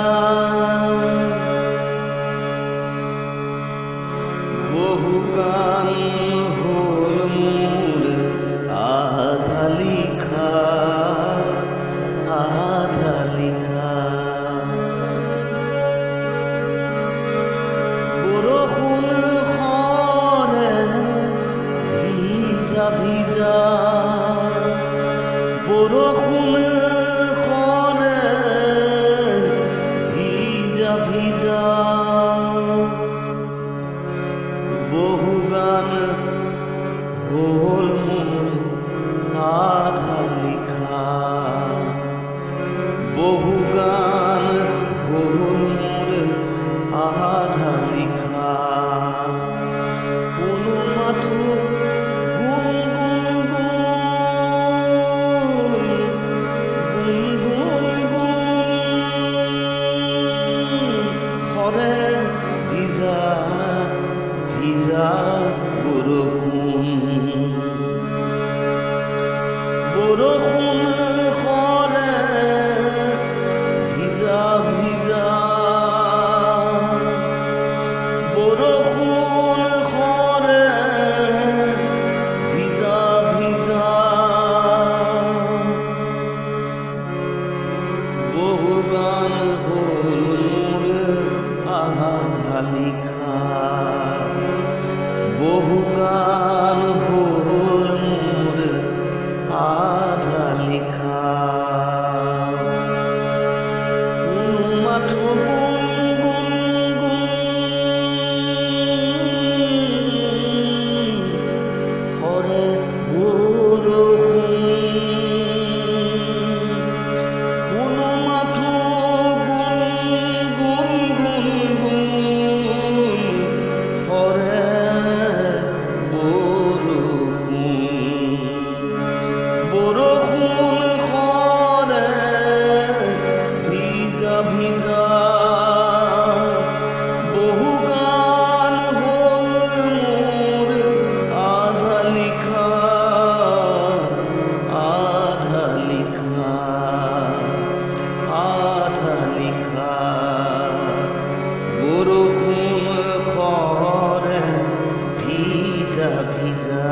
ভিজা। বহু গান হ'ল মোৰ আধা লিখা, আধা লিখা। বৰষুণ সৰে ভিজা ভিজা, বৰষুণ সৰে ভিজা ভিজা। বহু গান হ'ল মোৰ আধা লিখা, বহু গান হ'ল মোৰ আধা লিখা। কোনো মাথো গুণ গুণ গুণ, গুণ গুণ গুণ সৰে ভিজা ভিজা বৰষুণ। বৰষুণ সৰে ভিজা ভিজা, বৰষুণ সৰে ভিজা ভিজা। বহু গান হ'ল মোৰ আধা লিখা, বহু গান হ'ল মোৰ আধা লিখা। কোনো মাথো গুণ গুণ গুণ সৰে বৰষুণ, কোনো মাথো গুণ গুণ গুণ গুণ সৰে বৰষুণ। বৰষুণ সৰে ভিজা ভিজা, বহু গান হ'ল মোৰ আধা লিখা, আধা লিখা, আধা লিখা। বৰষুণ সৰে ভিজা ভিজা।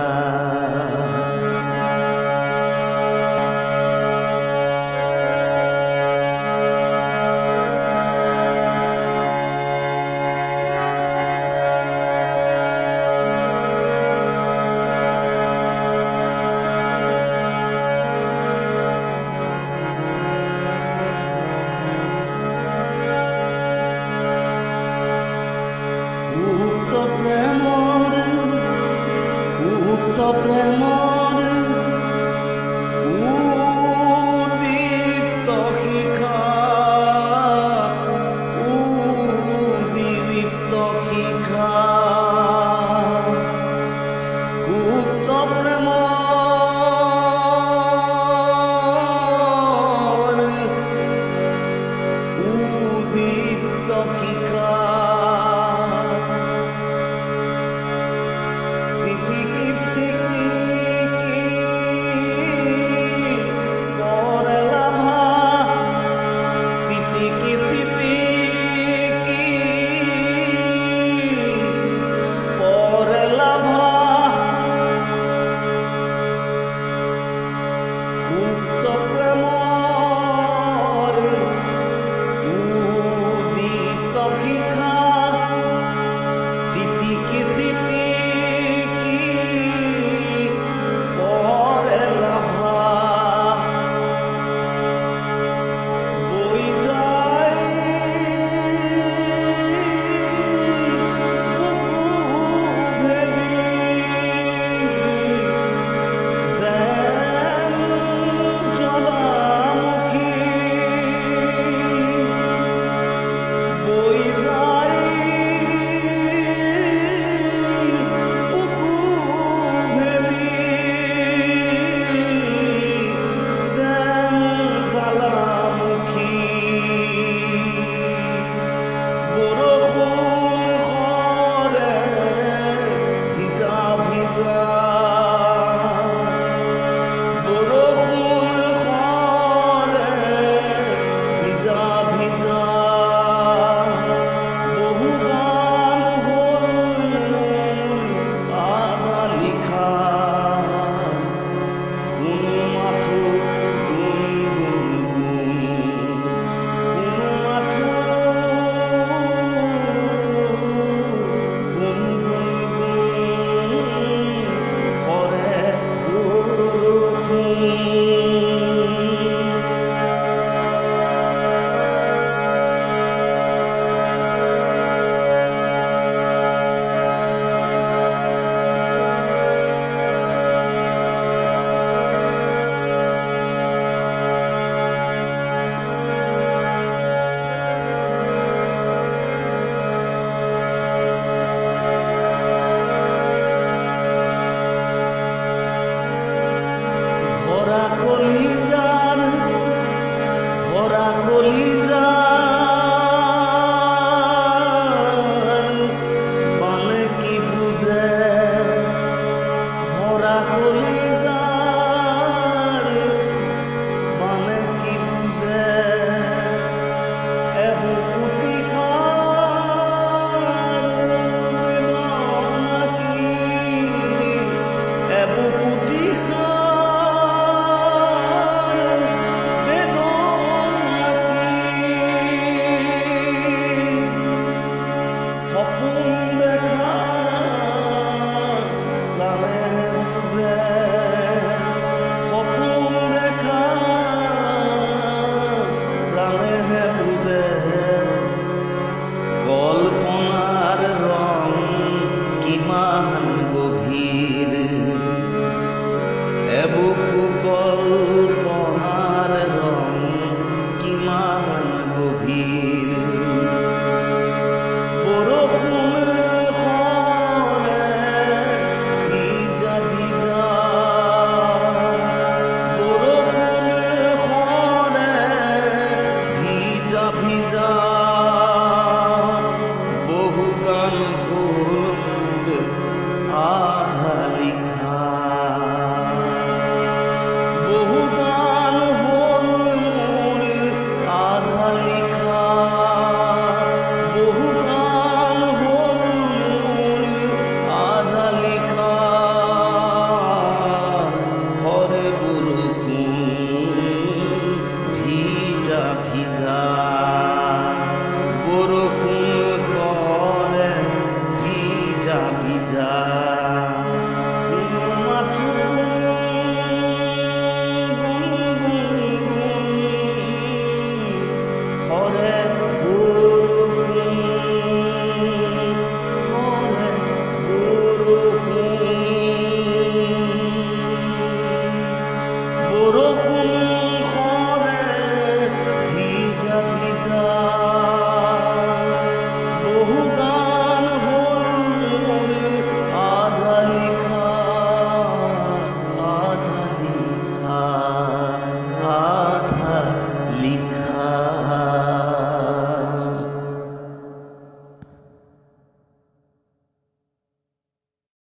সুপ্ত প্ৰেমৰ, সুপ্ত প্ৰেমৰ উদ্দীপ্ত শিখা, উদ্দীপ্ত শিখা। সুপ্ত প্ৰেমৰ উদ্দীপ্ত শিখা। চিটিকি চিটিকি পৰে লাভা, চিটিকি